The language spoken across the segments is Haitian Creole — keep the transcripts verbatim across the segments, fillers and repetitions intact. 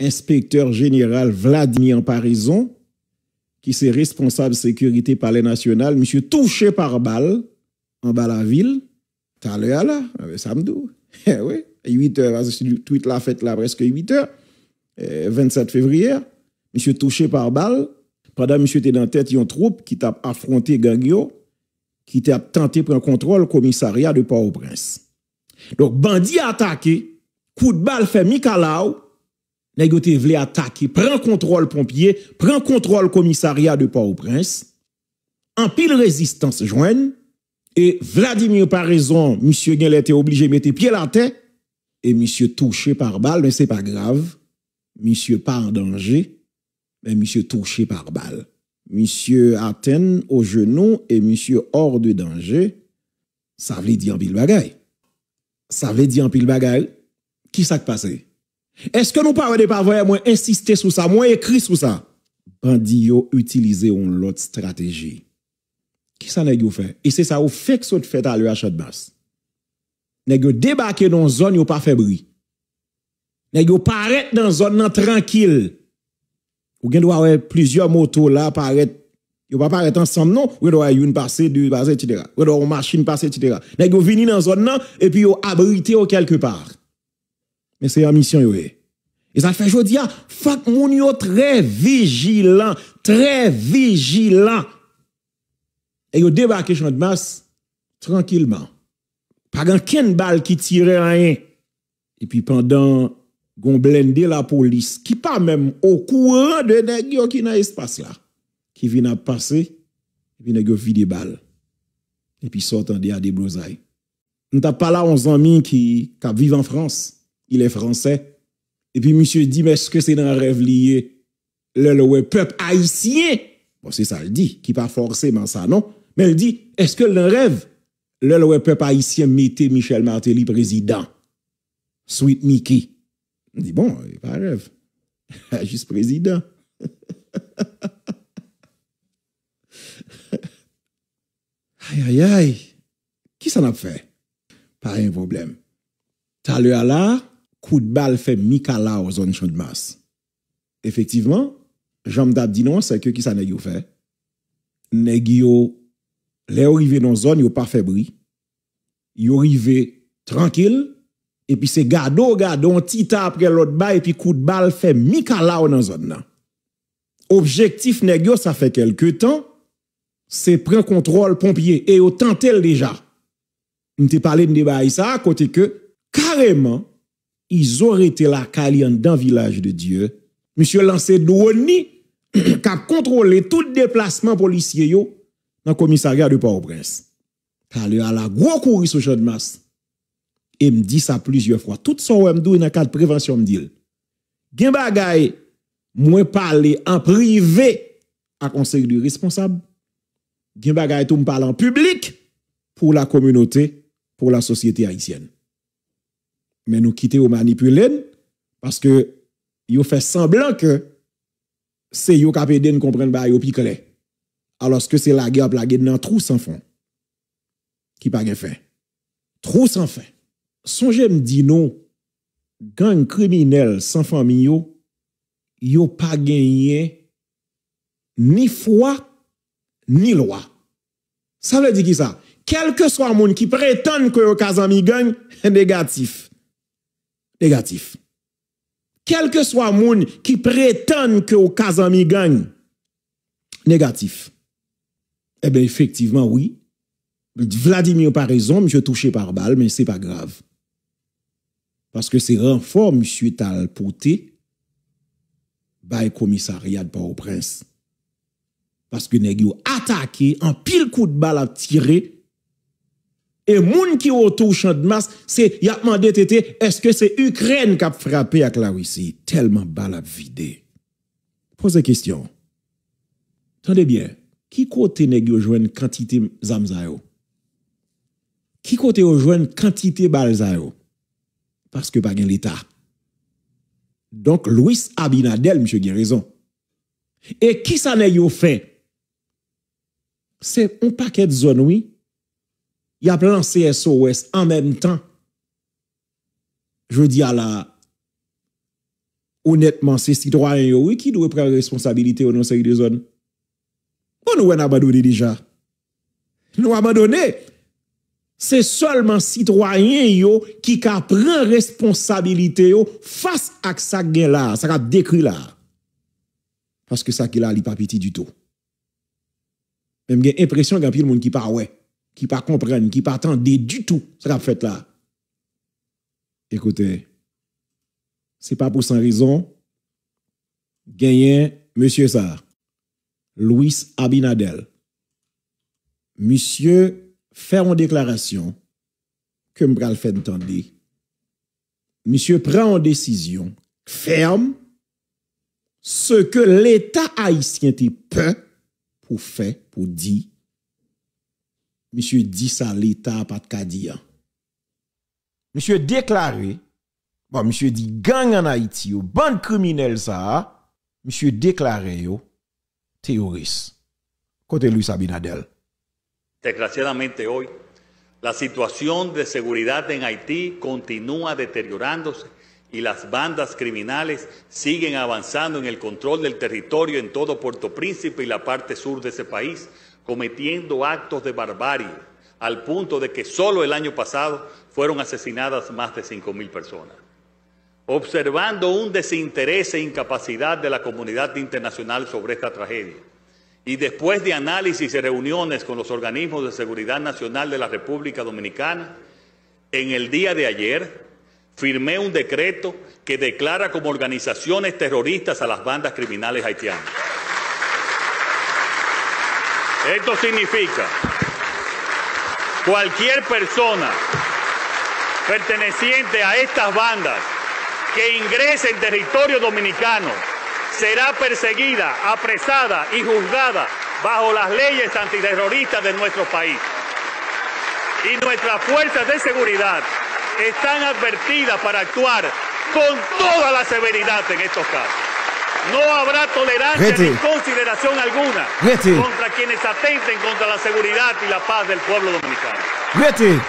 enspektè jeneral Vladimir Paraison, ki se responsab sekirite Palè Nasyonal, misye touche pa bal anba lavil, talè a la, a, sa m di w. Wi, uit è, paske tweet la fèt la prèske uit è, eh, vennsèt fevriye, misye touche pa bal, pandan misye te nan tèt yon twoup ki t ap afwonte gang yo, ki t ap tante pran kontwòl komisarya de Pòtoprens. Donk, bandi atake, kout bal fè mikalaw, nèg yo te vle atake, pran kontwòl ponpye, pran kontwòl komisarya de Pòtoprens, anpil rezistans jwenn, e Vladimir Paraison, misye genlè te oblije mete pye l atè, e misye touche pa bal, men se pa grav, misye pa an danje, men misye touche pa bal. Misye atenn o jenou e misye hors de danger. Sa vle di anpil bagay. Sa vle di anpil bagay. Ki sa k pase? Èske nou pa wè depi avanyè mwen ensiste sou sa, mwen ekri sou sa? Bandi yo itilize yon lòt estrateji. Ki sa nèg yo fè? E se sa yo fenk sot fè talè a, Chandmas. Nèg yo debake nan yon zòn, yo pa fè bri. Nèg yo parèt nan zòn nan trankil. Ou gen dwa wè plizyè moto la parèt. Yo pa parèt ansanm non. Ou gen dwa wè youn pase, de pase, etsetera. Ou gen dwa wè yon machin pase, etsetera. Nèg yo vini nan zòn nan epi yo abrite yo kèlkepa. Men se an misyon yo ye. E sa fè jodi a, fòk moun yo trè vijilan, trè vijilan. E yo debake Chandmas trankilman. Pa gen kenn bal ki tire anyen. Epi pandan gon blende lapolis ki pa menm okouran de nèg yo ki nan espas la, ki vin ap pase, epi nèg yo vide bal. Epi sa w tande a deblozay. M t ap pale a yon zanmi ki, k ap viv an Frans, il est français, epi misye di m èske se nan rèv li ye, lè l wè pèp ayisyen, bon, se sa l di, ki pa fòseman sa non, men l di, èske l nan rèv, lè l wè pèp ayisyen mete Michel Martelly prezidan? Sweet Mickey. M di, bon, e pa rèv. Jis prezidan. Ayayay. Ki sa n ap fè? Pa gen pwoblèm. Talè a la, kout bal fè mikalaw zòn Chandmas. Efektivman, jan m t ap di nou an, se ke ki sa nèg yo fè? Nèg yo, lè yo rive nan zòn, yo pa fè bri. Yo rive trankil, epi se gade w gade w, yon ti tan apre lòt bay, epi kout bal fè mikalaw nan zòn nan. Objektif nèg yo, sa fè kèlke tan, se pran kontwòl ponpye, e yo tante l deja. M te pale m de bagay sa a, kote ke, kareman, Izo rete lakay li anndan Vilaj de Dye. Misye lanse dwòn li, k ap kontwole tout deplasman polisye yo nan komisarya de Pòtoprens. Talè a la, gwo kouri sou Chandmas. E m di sa plizyè fwa. Tout sa w wè m di w nan kad prevansyon m di l. Gen bagay, mwen pale an prive ak yon seri de responsab. Gen bagay tou m pale an piblik pou la kominote, pou la sosyete ayisyèn. Men nou kite yo manipile n, paske yo fè sanblan ke se yo k ap ede n konprann bagay yo pi klè. Alòske se lage y ap lage n nan twou san fon, ki pa gen fen. Twou san fen. Sonje m di nou, gang kriminèl san fanmi yo, yo pa genyen ni fwa, ni lwa. Sa vle di ki sa? Kèlkeswa moun ki pretann ke yo ka zanmi gang, negatif. Negatif. Kèlkeswa moun ki pretann ke yo ka zanmi gang, negatif. Ebyen, efektivman, wi. Vladimir pa rezon, misye touche pa bal, men se pa grav. Paske se ranfò misye t al pote bay komisarya de Pòtoprens. Paske nèg yo atake, anpil kout bal ap tire. E moun ki otou Chandmas, se, y ap mande tete, èske se Ikrèn k ap frape ak Larisi? Tèlman bal ap vide. Poze kesyon. Tande byen, ki kote nèg yo jwenn kantite zam sa yo? Ki kote yo jwenn kantite bal sa yo? Paske pa gen Leta. Donk, Luis Abinader, misye gen rezon. E ki sa nèg yo fè? Se yon pakèt zòn, wi. Y ap lanse S O S an menm tan. Jodi a la, Onètman, se sitwayen yo, wi, ki dwe pran responsabilite yo nan seri de zòn. Bon, nou wè n abandone deja. Nou abandone. Se sèlman sitwayen yo ki ka pran responsabilite yo fas ak sa k gen la, sa k ap dekri la. Paske sa ki la, li pa piti ditou. Men m gen enpresyon gen anpil moun ki pa wè, ki pa konprann, ki pa tande ditou sa k ap fèt la. Ekoute, se pa pou san rezon, genyen mesye sa, Luis Abinader. Misye fè yon deklarasyon ke m pral fè n tande. Misye pran yon desizyon fèm, se ke Leta ayisyen te pè pou fè, pou di, misye di sa Leta a pa t ka di an. Misye deklare, bon, misye di gang ann Ayiti yo, bann kriminèl sa a, misye deklare yo teyoris. Kote Luis Abinader? Desgraciadamente hoy, la situación de seguridad en Haití continúa deteriorándose y las bandas criminales siguen avanzando en el control del territorio en todo Puerto Príncipe y la parte sur de ese país, cometiendo actos de barbarie, al punto de ke solo el año pasado fueron asesinadas mas de cinko mil personas. Observando un desinterés e incapacidad de la comunidad internacional sobre esta tragedia, y después de análisis y reuniones con los organismos de seguridad nacional de la República Dominicana, en el día de ayer firmé un decreto que declara como organizaciones terroristas a las bandas criminales haitianas. Esto significa cualquier persona perteneciente a estas bandas que ingrese en territorio dominicano será perseguida, apresada y juzgada bajo las leyes antiterroristas de nuestro país. Y nuestras fuerzas de seguridad están advertidas para actuar con toda la severidad en estos casos. No habrá tolerancia ni consideración alguna contra quienes atenten contra la seguridad y la paz del pueblo dominicano. Rete!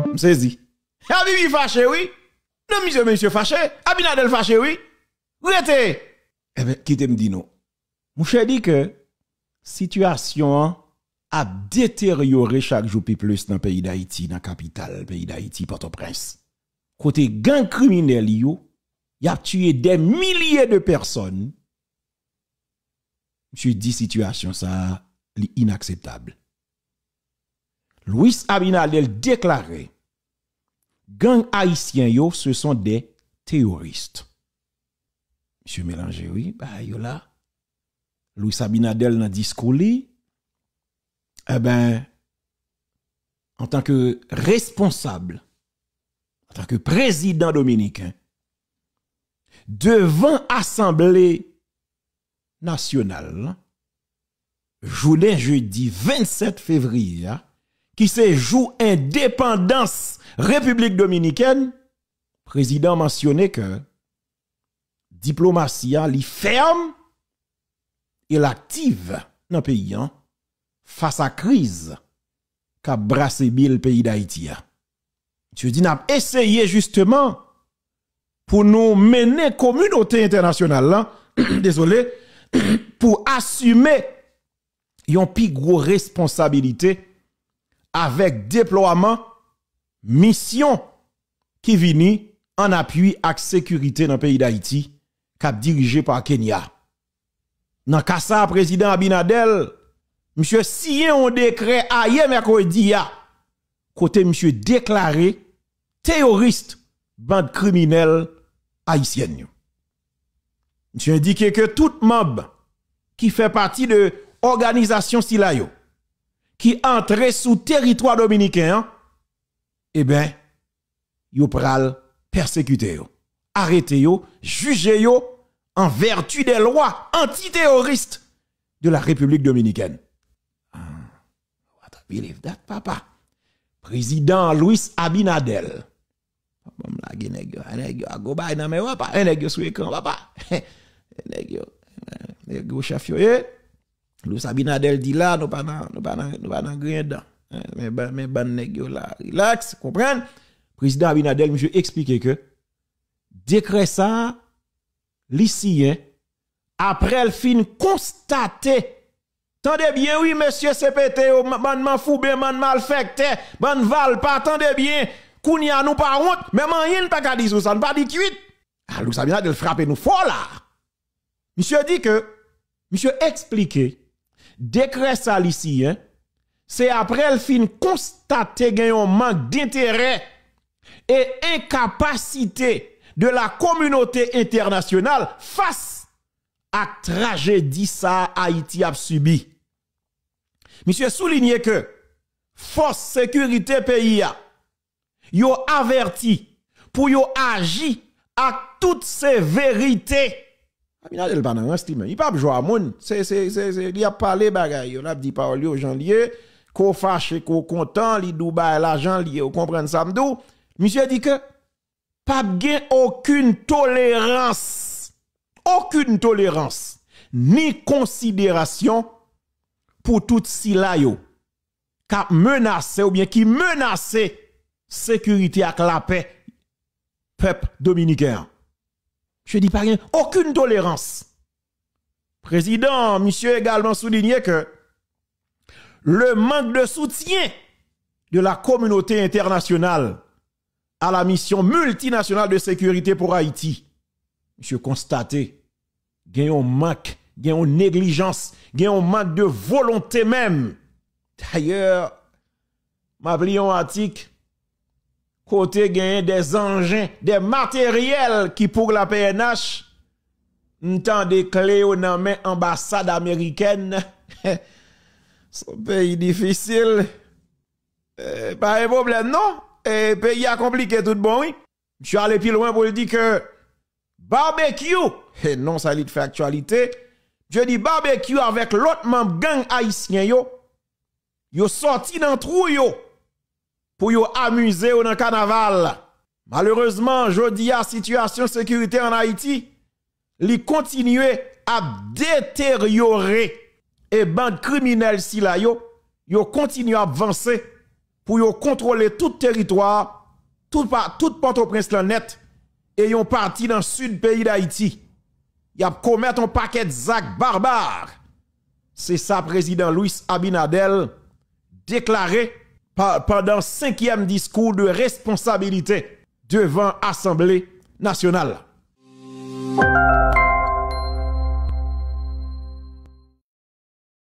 M sezi. Abibi fache, wi. Non, misye, misye fache. Abinader fache, wi. Rete! Ebyen, kite m di nou. Mouche di ke sitiyasyon an ap deteryore chak jou pi plis nan peyi Dayiti, nan kapital peyi Dayiti, Pòtoprens. Kote gang kriminèl yo, y ap tiye dè milye de pèsòn. Misye di sitiyasyon sa a, li inakseptab. Luis Abinader deklare, gang ayisyen yo, ce sont des terroristes. Misye melanje, wi, bagay yo la. Luis Abinader nan diskou li, enben, antanke responsab, antanke prezidan dominiken, devan Asanble Nasyonal lan, jounen jedi vennsèt fevriye a, ki se jou endepandans Repiblik Dominikèn, prezidan mansyone ke diplomasi a li fèm e l aktiv nan peyi an fas a kriz k ap brase bil peyi Dayiti a. Misye di n ap eseye jisteman pou nou mennen kominote entènasyonal lan, dezole, pou asime yon pi gwo responsabilite avèk deplwaman misyon ki vini an apui ak sekirite nan peyi Dayiti k ap dirije pa Kenya. Nan ka sa a, prezidan Abinader, misye siyen yon dekrè ayè mèkredi a, kote misye deklare teyoris bann kriminèl ayisyèn yo. Misye endike ke tout manm ki fè pati de òganizasyon sila yo, ki antre sou teritwa dominiken an, eben, yo pral pèsekite yo, arete yo, jije yo en vertu des lois antiterroristes de la République dominicaine. Ah, what I believe that, papa. Prezidan Luis Abinader. Ban m lage nèg yo, nèg yo a gwo bagay nan men yo, papa. Nèg yo sou ekran, papa. Nèg yo, nèg yo chèf yo ye. Luis Abinader di la, nou pa nan, nou pa nan, nou pa nan griyen dan. Men, men bann nèg yo la, rilaks, konprann? Prezidan Abinader, misye eksplike ke Dekrè sa a, li siyen aprè l fin konstate, tande byen wi, mesye C P T yo, bann manfouben, bann malfèktè, bann valpa, tande byen, kounye a nou pa wont, menm anyen n pa ka di sou sa, n pa di kwit. Luis Abinader frape nou fò la. Misye di ke, misye eksplike, dekrè sa li siyen, se aprè l fin konstate gen yon mank denterè e enkapasite de la kominote entènasyonal fas ak trajedi sa Ayiti ap sibi. Misye soulinye ke fòs sekirite peyi a yo avèti pou yo aji ak tout severite. Abinader pa nan rans li menm. Li p ap jwe a moun. Se, se, se, se, li ap pale bagay yo. L ap di pawòl yo jan l ye. Ke w fache, ke w kontan, li di w bagay la jan l ye. Ou konprann sa m di w? Misye di ke p ap gen okenn tolerans. Okenn tolerans. Ni konsiderasyon pou tout sila yo k ap menase oubyen ki menase sekirite ak lapè pèp dominiken an. Misye di pa gen okenn tolerans. Prezidan, misye egalman soulinye ke le manque de soutien de la communauté internationale à la mission multinationale de sécurité pour Haïti. Misye konstate gen yon mank, gen yon neglijans, gen yon mank de volonte menm. Dayè, m ap li yon atik kote genyen de zanjen, de materyèl ki pou la P N H, m tande kle yo nan men anbasad amerikèn. Se yon peyi difisil. Eh, pa gen pwoblèm non. Eh, peyi a konplike tout bon wi. Misye ale pi lwen pou l di ke Barbecue, e non sa li t fè aktyalite, Jody Barbecue avèk lòt manm gang ayisyen yo, yo sòti nan twou yo pou yo amize yo nan kanaval. Malerezman, jodi a sitiyasyon sekirite an Ayiti, li kontinye ap deteryore e bann kriminèl sila yo, yo kontinye ap vanse pou yo kontwole tout teritwa, tout pa, tout Pòtoprens lan nèt, e yon pati nan sid peyi Dayiti. Y ap komèt yon pakèt zak barbar. Se sa prezidan Luis Abinader deklare pa, pandan senkyèm diskou de responsabilite devan Asanble Nasyonal la.